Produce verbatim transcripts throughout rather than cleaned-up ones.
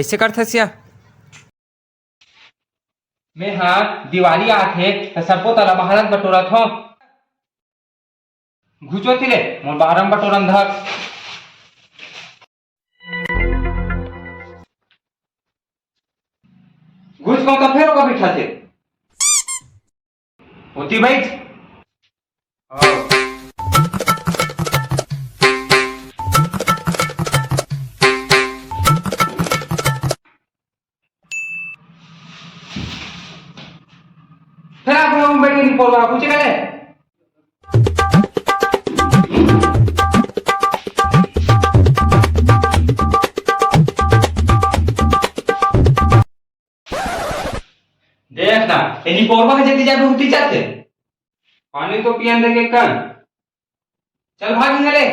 कइसे करथस या? मैं हा दिवाली आथे त सब्बो तला बाहर बटोरत हो। घुचो तिले, मोर बाहर म बटोरन धर। घुस को त फेर ओका बिठाथे। होती भाई। फेर आप लोग बैठ के नहीं बोल रहा, पूछे करे। देख ना, तेनी कोरबा के जल्दी जाके उठी जाते। पानी तो पियन दे के कन। चल भाग इहाँ ले।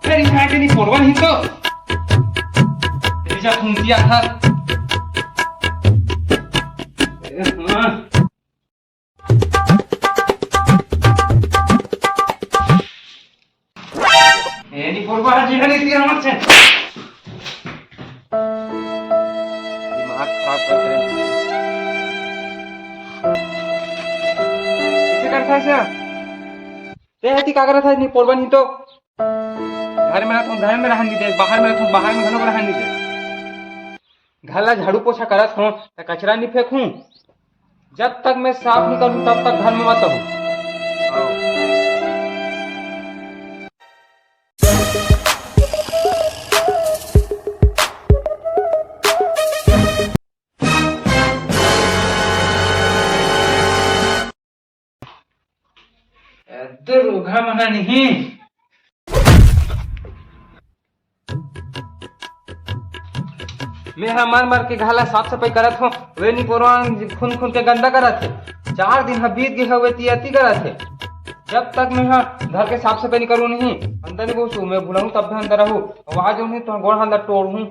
फेर इहाँ के नहीं पोरवा नहीं तो। तेरी जा फुंसिया था। ए, हाँ। ए, नहीं पोरवा जी, नहीं दिया हमसे। दिमाग खराब कर दे। कैसे करता है सर? ते हती का करत हस, नहीं पोरबन ही तो। घर में रहथों, घर में रहन नहीं दे, बाहर में रहथों, बाहर में घलो रहन नहीं दे। घर ला झाड़ू पोछा करत हों, त कचरा नहीं फेंकूं। जब तक मैं साफ नहीं करूं, तब तक घर में मत रहूं। दरोगा मना नहीं। मैं हा मर मर के घर ला साफ सफाई करत हों, वे नहीं पोरवान खून खून के गंदा करत हे। चार दिन हा बीत गे हवे, ती अति करत हे। जब तक मैं हा घर के साफ सफाई नहीं करूँ नहीं, अंदर नहीं घुसूँ, मैं बुलाऊँ तब भी अंदर रहूँ। आवाज नहीं तो गोड़ हाथ ला टोड़ हूँ।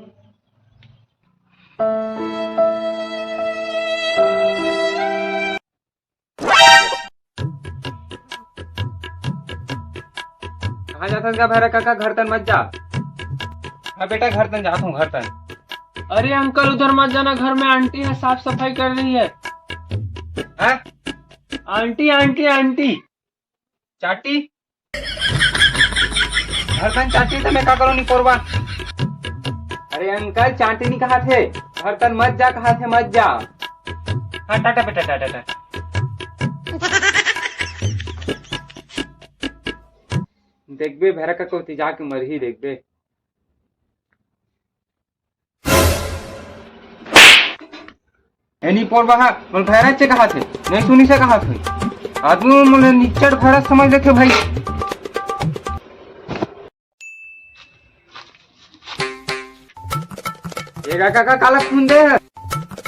कहाँ जाथस गा भैरा काका, घर तन मत जा। हाँ बेटा, घर तन जात हूँ, घर तन। अरे अंकल, उधर मत जाना, घर में आंटी है, साफ सफाई कर रही है। हैं? Aunty, aunty, aunty. चाटी? घर तन चाटी त मैं का करों नी पोरवा? अरे अंकल, चाटी नहीं कहा थे, घर तन मत जा कहा थे, मत जा। हाँ, टाटा बेटा, टाटा, टाटा। देखबे भैरा का कोती जाके मरही देखबे। एनी पोर बहा, मोला भैरा चे कहा थे, नहीं सुनी से कहा थे। आदमी मोला निच्चट भैरा समझ लेथे भाई। ये काका का काला खून दे है?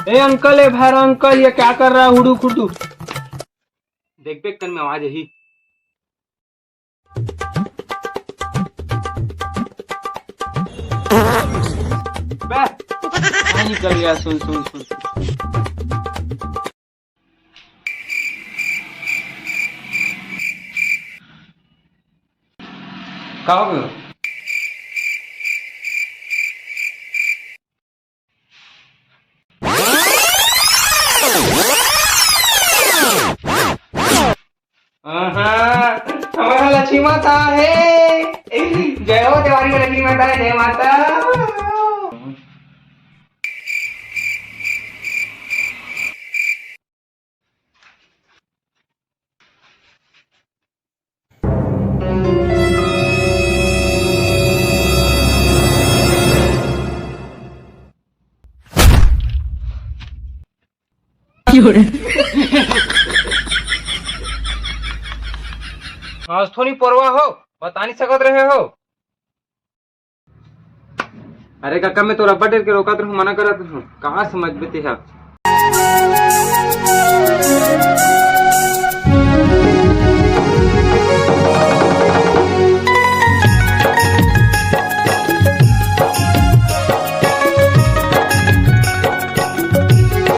ए अंकल, ए भैरा अंकल, ये क्या कर रहा है हुडू खुडू? देख देख कर में आवाज यही। बे, कहाँ निकल गया? सुन, सुन, सुन। का हो गयो? आहा, हमारा लक्ष्मी माता है। जय हो देवारी में लक्ष्मी माता है, जय माता। आज थोड़ी परवाह हो, बता नहीं सकत रहे हो। अरे काका, मैं तो रब्बा डेर के रोकत रहूं, मना करत रहूं, कहाँ समझबे तेहा।